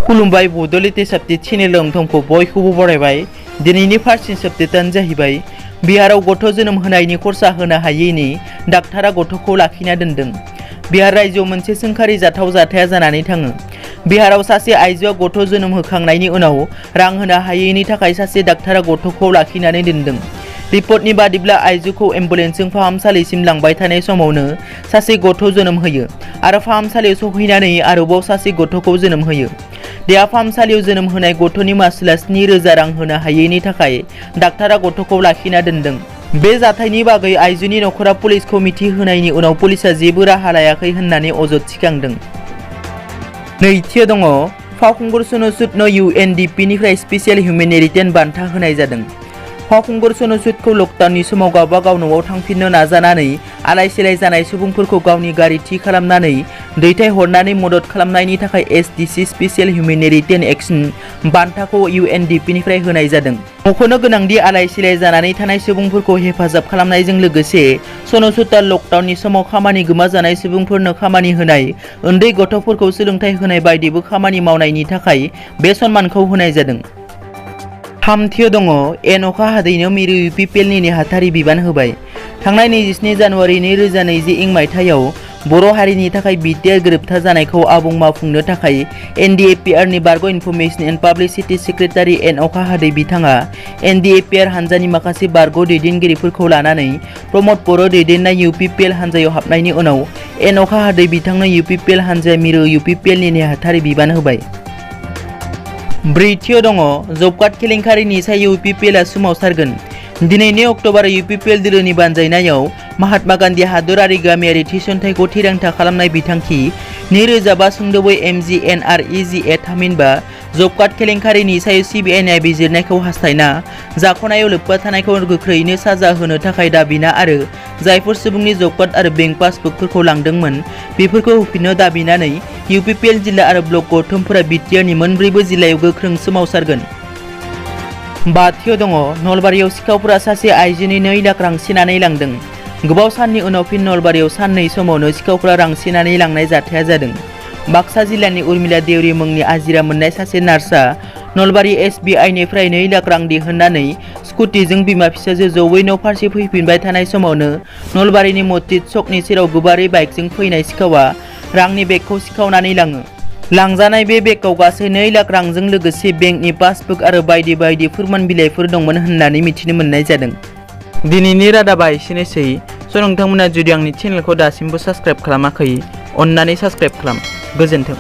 खुलुमबाय Bodoland subject channel नोंथांखौ बयखौबो बरायबाय। दिनैनि फार्स्ट साबजेक्टआनो जाहैबाय बिहाराव गथ' जोनोम होनायनि खरसा होनो हायैनि डाक्टारा गथ'खौ लाखिना दोनदों। बिहार रायजोआव मोनसे सोंखारि जाथाव जाथाया जानानै थाङो। बिहाराव सासे आइजोआ गथ' जोनोम होखांनायनि उनाव रां होनो हायैनि थाखाय सासे डाक्टारा गथ'खौ लाखिनानै दोनदों। रिपर्टनि बादिब्ला आइजोखौ एम्बुलेन्सजों फाहामसालिसिम लांबाय थानाय समावनो सासे गथ' जोनोम होयो आरो फाहामसालियाव सौहैनानै आरोबाव सासे गथ'खौ जोनोम होयो। देहा फाहामसालियाव जोनोम होनाय गथ'नि मासुला 7,000 रां होनो हायैनि थाखाय डाक्टारा गथ'खौ लाखिना दोनदों। बे जाथायनि बागै आइजोनि नखरा पुलिसखौ मिथिहोनायनि उनाव पुलिसा जेबो राहा लायाखै होननानै अजद थिखांदों। नैथियाव दङ फावखुंगुर सनु सूदनो UNDP निफ्राय स्पेसियेल हिउमेनिटेरियान बान्था होनाय जादों। फावखुंगुर सनु सूदखौ लकडाउननि समाव गावबा गाव न'आव थांफिननो नाजानानै आलाय सिलाय जानाय सुबुंफोरखौ गावनि गारि थि खालामनानै दैथायहरनानै मदद खालामनायनि थाखाय SDC स्पेसियेल हिउमेनिटेरियान एक्शन बान्थाखौ UNDP निफ्राय होनाय जादों। मख'नो गोनांदि आलाय सिलाय जानानै थानाय सुबुंफोरखौ हेफाजाब खालामनायजों लोगोसे सनु सूदआ लकडाउननि समाव खामानि गोमाजानाय सुबुंफोरनो खामानि होनाय, उन्दै गथ'फोरखौ सोलोंथाइ होनाय बायदिबो खामानि मावनायनि थाखाय बे सन्मानखौ होनाय जादों। थामथियाव दङ एन'खा हादैनो मिरु UPPL नि नेहाथारि बिबान होबाय। थांनाय 27 जानुवारि 2020 मायथाइयाव बर' हारिनि थाखाय BTR गोरोबथा जानायखौ आबुं मावफुंनो थाखाय NDAPR नि बारग' इनफरमेशन एन्ड पाब्लिसिटि सेक्रेटारि एन'खा हादै बिथाङा NDAPR हानजानि माखासे बारग' दैदेनगिरिफोरखौ लानानै प्रमद बर' दैदेननाय UPPL हानजायाव हाबनायनि उनाव एन'खा हादै बिथांनो UPPL हानजाया मिरु UPPL नि नेहाथारि बिबान होबाय। ब्रैथियाव दङ जब कार्ड केलेंकारिनि सायाव UPPLआ सोमावसारगोन। दिनैनि अक्ट'बराव UPPL दोलोनि बानजायनायाव महात्मा गान्धी हादरारि गामियारि थिसनथाइखौ थिरांथा खालामनाय बिथांखि 2005 सुंद'बै MGNREGA थामहिनबा जब कार्ड केलेंकारिनि सायाव CBI नायबिजिरनायखौ हास्थायना जाख'नायाव लोब्बा थानायखौ गोख्रैयैनो साजा होनो थाखाय दाबिना आरो जायफोर सुबुंनि जब कार्ड आरो बेंक पासबुकफोरखौ लांदोंमोन बेफोरखौ होफिननो दाबिनानै UPPL जिल्ला आरो ब्लक गौथुमफोरा BTRनि मोनब्रैबो जिल्लायाव गोख्रों सोमावसारगोन। बाथियाव दङ नलबारियाव सिखावफोरा सासे आइजोनि 2 लाख रां सिनानै लांदों। गोबाव साननि उनाव फिन नलबारियाव साननै समावनो सिखावफोरा रां सिनानै लांनाय जाथाया जादों। बाक्सा जिल्लानि उर्मिला देउरि मुंनि आजिरा मोननाय सासे नार्सआ नलबारि SBI निफ्राय 2 लाख रां दिहुननानै स्कुटिजों बिमा फिसाजो जयै न' फारसे फैफिनबाय थानाय समावनो नलबारिनि मस्जिद सकनि सेराव गोबारै बाइकजों फैनाय सिखावा रांनि बेगखौ सिखावनानै लाङो। लांजानाय बे बेगआव गासै 2 लाख रांजों लोगोसे बेंकनि पासबुक आरो बायदि बायदि फोरमान बिलाइफोर दंमोन होननानै मिथिनो मोननाय जादों। दिनैनि रादाबा एसेनोसै। नोंथांमोना जुदि आंनि चेनेलखौ दासिमबो साबस्क्राइब खालामाखै अन्नानै साबस्क्राइब खालाम। गोजोन्थों।